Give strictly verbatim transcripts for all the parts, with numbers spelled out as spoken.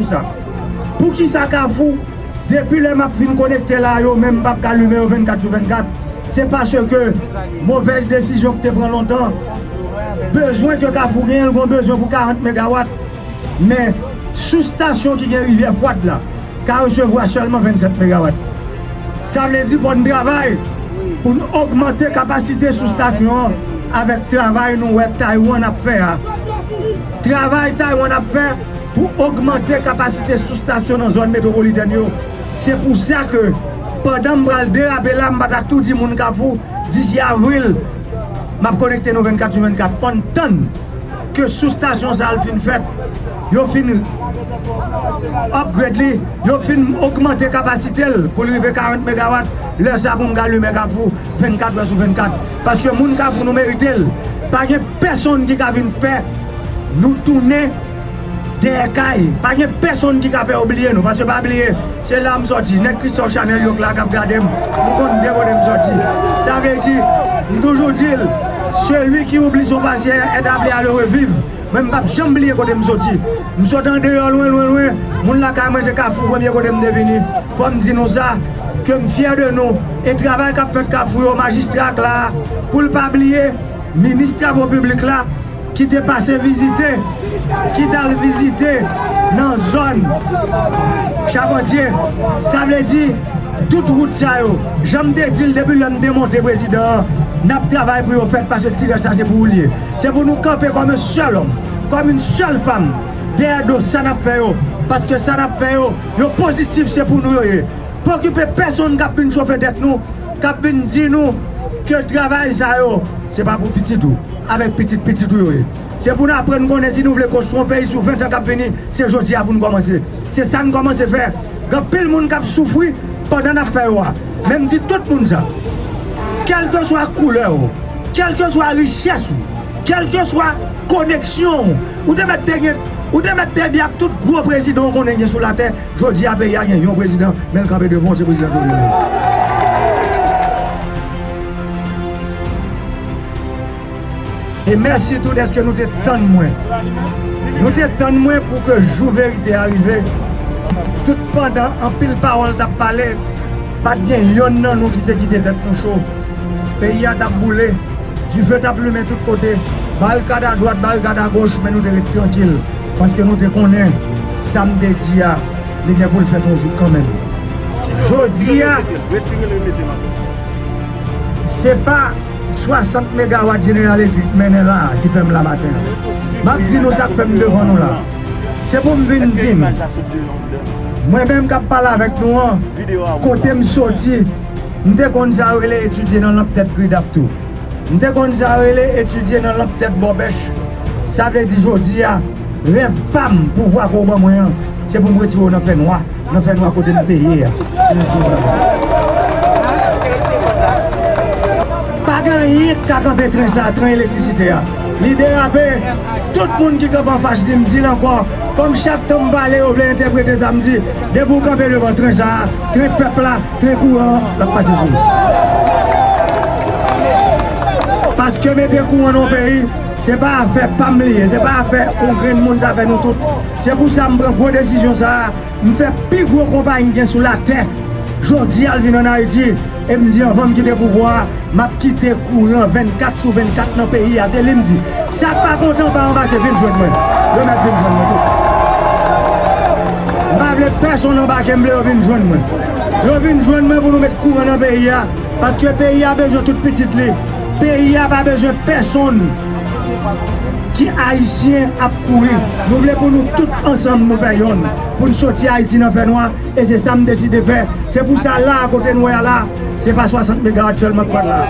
Pou sa. Poukisa Kafou, depi lè m ap fin konekte la, yo menm p ap ka limen yo vennkat sou vennkat? Se paske movèz desizyon ki te pran lontan, bezwen ke Kafou genyen, l gen bezwen pou karant megawat. Men, soustasyon ki gen Rivyè Fwad la ka resevwa sèlman vennsèt megawat. Sa vle di fò n travay pou n ogmante kapasite soustasyon an avèk travay nou wè Taiwan ap fè a. Travay Taiwan ap fè pou ogmante kapasite soustasyon nan zòn metwopolitèn yo. Se pou sa ke pandan m pral derape la, m pa ta tou di moun Kafou, disi avril, m ap konekte nou vennkat sou vennkat. Fò n tann ke soustasyon sa a fin fèt, yo fin upgrade li, yo fin ogmante kapasite l pou l rive karant megawat. Lè sa pou m ka limen Kafou vennkat lè sou vennkat. Paske moun Kafou nou merite l. Pa gen pèsonn ki ka vin fè nou tounen dèyè kay. Pa gen pèsonn ki ka fè yo bliye nou. Paske pa bliye, se la m sòti. Nèg Christophe Chanel yo k la k ap gade m, nou konn byen kote m sòti. Sa vle di, m toujou di l, celui qui oublie son passé est appelé à le revivre. Mwen, m p ap janm bliye kote m soti. M sot andeyò lwen, lwen, lwen. Moun lakay mwen se Kafou, premye kote m te vini. Fò m di nou sa, ke m fyè de nou. E travay k ap fèt Kafou yo, majistra k la, pou l pa bliye, minis travo piblik la, ki te pase vizite, ki t al vizite nan zòn Chapantye. Sa vle di, tout wout sa yo, jan m te di l depi lè m te monte prezidan an, n ap travay pou yo fèt, paske ti rès la se pou ou l ye. Se pou nou kanpe kòm yon sèl òm, kòm yon sèl fanm, dèyè do sa n ap fè yo, paske sa n ap fè yo, yo pozitif, se pou nou yo ye. Pa okipe pèsonn k ap vin chofe tèt nou, k ap vin di nou ke travay sa yo, se pa pou pitit ou, avèk pitit pitit ou yo ye. Se pou n aprann konnen si nou vle konstwi yon peyi sou ven tan k ap vini, se jodi a pou n kòmanse. Se sa n kòmanse fè. Gen anpil moun k ap soufri pandan n ap fè yo a. Men m di tout moun sa. Kèlkeswa koulè w, kèlkeswa richès ou, kèlkeswa koneksyon w, ou te mèt te gen, ou te mèt te byen ak tout gwo prezidan w konnen gen sou latè. Jodi a, peyi a gen yon prezidan, men l kanpe devan w, se prezidan Jovenel Moïse. E mèsi tou dèske nou te tann mwen. Nou te tann mwen pou ke jou verite a rive. Tout pandan anpil pawòl t ap pale, pa t gen yonn nan nou ki te kite tèt nou cho. Peyi a t ap boule, dife t ap limen tout kote, barikad adwat, barikad agoch, men nou te ret trankil, paske nou te konnen sa m te di a, li gen pou l fèt yon jou kanmenm. Jodi a, se pa swasant megawat General Electric mennen la a ki fè m la maten an. M ap di nou sa k fè m devan nou la. Se pou m vin di nou, mwen menm k ap pale avèk nou an, kote m soti, m te konn sa yo rele etidye nan lanp tèt gridap tou. M te konn sa yo rele etidye nan lanp tèt bòbèch. Sa vle di jodi a, rèv pa m, pouvwa ke w ban mwen an, se pou m retire w nan fènwa, nan fènwa kote m te ye a. Se nan ti w la. Pa gen anyen ki ka kanpe tren sa, tren elektrisite a. Li derape, tout moun ki kanpe anfas li, m di l ankò, kòm chak tan m pale, yo vle entèprete sa m di, depi w kanpe devan tren sa a, tren pèp la, tren kouran an, l ap pase sou ou. Paske mete kouran nan yon peyi, se pa afè pa m li ye, se pa afè yon grenn moun, se afè nou tout. Se pou sa m pran gwo desizyon sa a, m fè pi gwo konpayi ki gen sou latè. Jodi a, l vin ann Ayiti, e m di anvan m kite pouvwa a, m ap kite kouran vennkat sou vennkat nan peyi a. Se li m di. Sa k pa kontan pa anbake, vin jwenn mwen. Yo mèt vin jwenn mwen tou. M pa vle pèsonn anbake, m vle yo vin jwenn mwen. Yo vin jwenn mwen pou nou met kouran nan peyi a, paske peyi a bezwen tout pitit li. Peyi a pa bezwen pèsonn ki ayisyen ap kouri. Nou vle pou nou tout ansanm nou fè yonn, pou n soti Ayiti nan fènwa, e se sa m deside fè. Se pou sa la a kote n wè a la, se pa swasant megawat sèlman k pral la.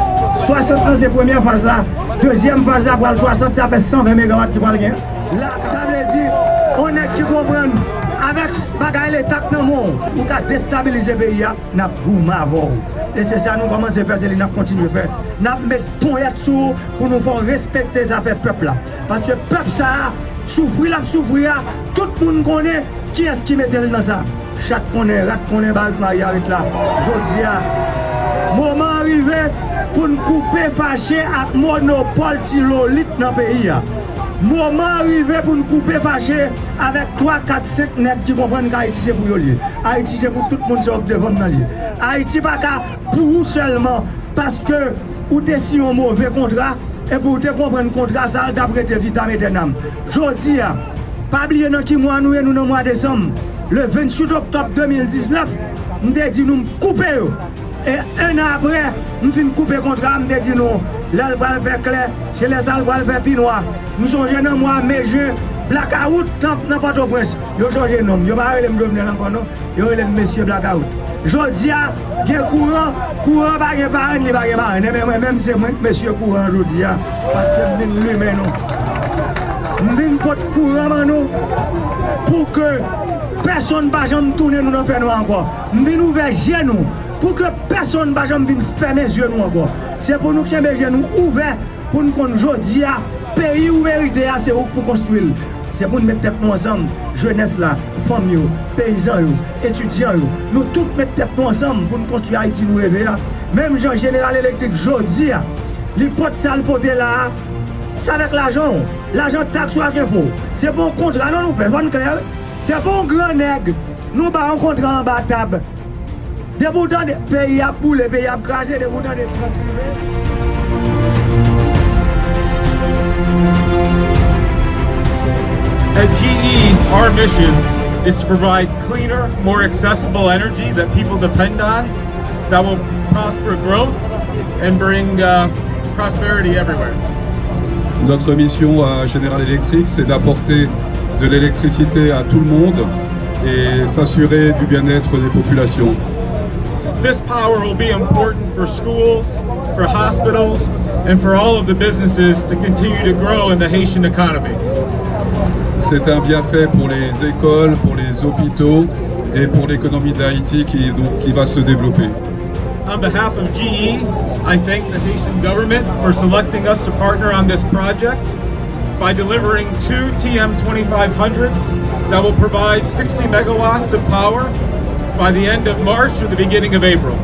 Swasant lan se premyè faz la, dezyèm faz la pral swasant, sa fè san ven megawat ki pral gen. La, sa vle di, yon nèg ki konprann, avèk bagay Leta k nan men w, ou ka destabilize peyi a, n ap goumen avè w. E se sa nou kòmanse fè, se li n ap kontinye fè. N ap met ponyèt sou ou pou nou fè w respekte zafè pèp la. Paske pèp sa a, soufri l ap soufri a, tout moun konnen kiyès ki mete l nan sa. Chat konnen, rat konnen, barik marye a ret la. Jodi a, moman an rive pou n koupe fache ak monopòl ti lolit nan peyi a. Moman an rive pou n koupe fache avèk twa, kat, senk nèg ki konprann ke Ayiti se pou yo l ye. Ayiti se pou tout moun, se yo k devan m nan l ye. Ayiti pa ka pou ou sèlman paske ou te siyen yon move kontra epi ou te konprann kontra sa a, l t ap rete vitam aeternam. Jodi a, pa bliye nan ki mwa nou ye, nou nan mwa desanm. Le venntuit oktòb de mil diznèf, m te di nou m koupe yo. E en an apre, m fin koupe kontra a, m te di nou, lè l pral fè klè, se lè sa l pral fè pi nwa. M sonje nan mwa me, jen, blakawout nan, nan Pòtoprens. Yo chanje non m. Yo pa rele m Jovenel ankò non. Yo rele m Mesye Blakawout. Jodi a, gen kouran, kouran pa gen parenn, li pa gen marenn. Enben mwen menm se mwen k mesye kouran jodi a, paske m vin limen nou. M vin pot kouran ban nou pou ke pèsonn pa janm tounen nou nan fènwa ankò. M vin ouvè je nou pou ke pèsonn pa janm vin fèmen zye nou ankò. Se pou nou kenbe je nou ouvè pou n konn jodi a, peyi ou merite a, se ou k pou konstwi l. Se pou n met tèt nou ansanm, jenès la, fanm yo, peyizan yo, etidyan yo. Nou tout met tèt nou ansanm pou n konstwi Ayiti nou reve a. Menm jan Jeneral Elektrik jodi a, li pote sa l pote la a, se avèk lajan w, lajan taks ou ak enpo. Se pa yon kontra non nou fè, fò n klè wi. Se pa yon gran nèg nou ba yon kontra anba tab. Depi w tande peyi ap boule, peyi ap kraze, depi w tande trant rive. At G E, our mission is to provide cleaner, more accessible energy that people depend on, that will prosper growth and bring uh, prosperity everywhere. Notre mission à General Electric, c'est d'apporter de l'électricité à tout le monde et s'assurer du bien-être des populations. This power will be important for schools, for hospitals, and for all of the businesses to continue to grow in the Haitian economy. C'est un bienfait pour les écoles, pour les hôpitaux et pour l'économie d'Haïti qui, donc, qui va se développer. On behalf of G E, I thank the Haitian government for selecting us to partner on this project by delivering two T M twenty-five hundreds that will provide sixty megawatts of power by the end of March or the beginning of April.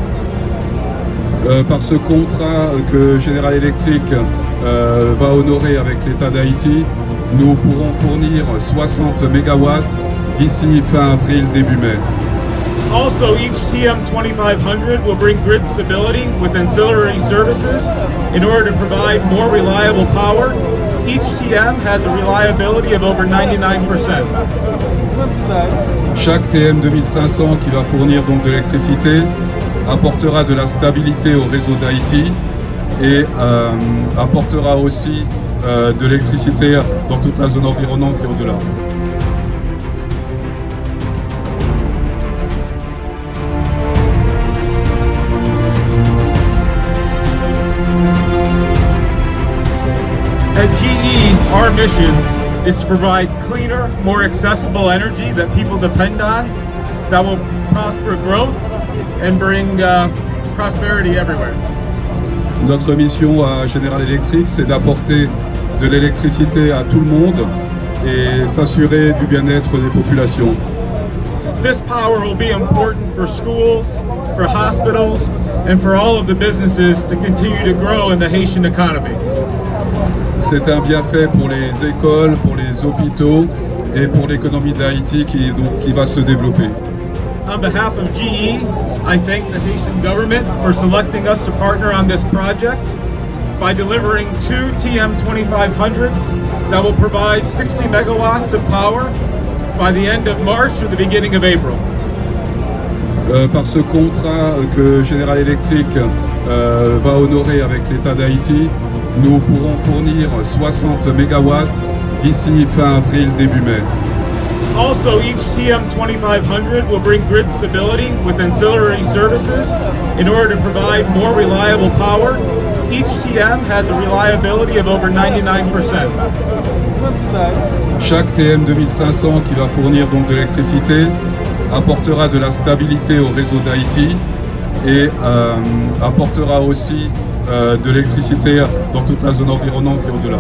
Euh, par ce contrat que General Electric euh, va honorer avec l'État d'Haïti, nous pourrons fournir soixante mégawatts d'ici fin avril, début mai. Also, each T M twenty-five hundred will bring grid stability with ancillary services in order to provide more reliable power. Each T M has a reliability of over ninety-nine percent. Chaque T M deux mille cinq cents qui va fournir donc de l'électricité apportera de la stabilité au réseau d'Haïti et euh, apportera aussi euh, de l'électricité dans toute la zone environnante et au-delà. At G E, our mission is to provide cleaner, more accessible energy that people depend on that will prosper growth and bring uh, prosperity everywhere. Notre mission à General Electric, c'est d'apporter de l'électricité à tout le monde et s'assurer du bien-être des populations. This power will be important for schools, for hospitals, and for all of the businesses to continue to grow in the Haitian economy. C'est un bienfait pour les écoles, pour les hôpitaux et pour l'économie d'Haïti qui, donc, qui va se développer. On behalf of G E, I thank the Haitian government for selecting us to partner on this project by delivering two T M twenty-five hundreds that will provide sixty megawatts of power by the end of March or the beginning of April. Euh, par ce contrat que General Electric euh, va honorer avec l'État d'Haïti, nous pourrons fournir soixante mégawatts d'ici fin avril, début mai. Also, each T M twenty-five hundred will bring grid stability with ancillary services in order to provide more reliable power. Each T M has a reliability of over ninety-nine percent. Chaque T M deux mille cinq cents qui va fournir donc de l'électricité apportera de la stabilité au réseau d'Haïti et euh, apportera aussi euh, de l'électricité dans toute la zone environnante et au-delà.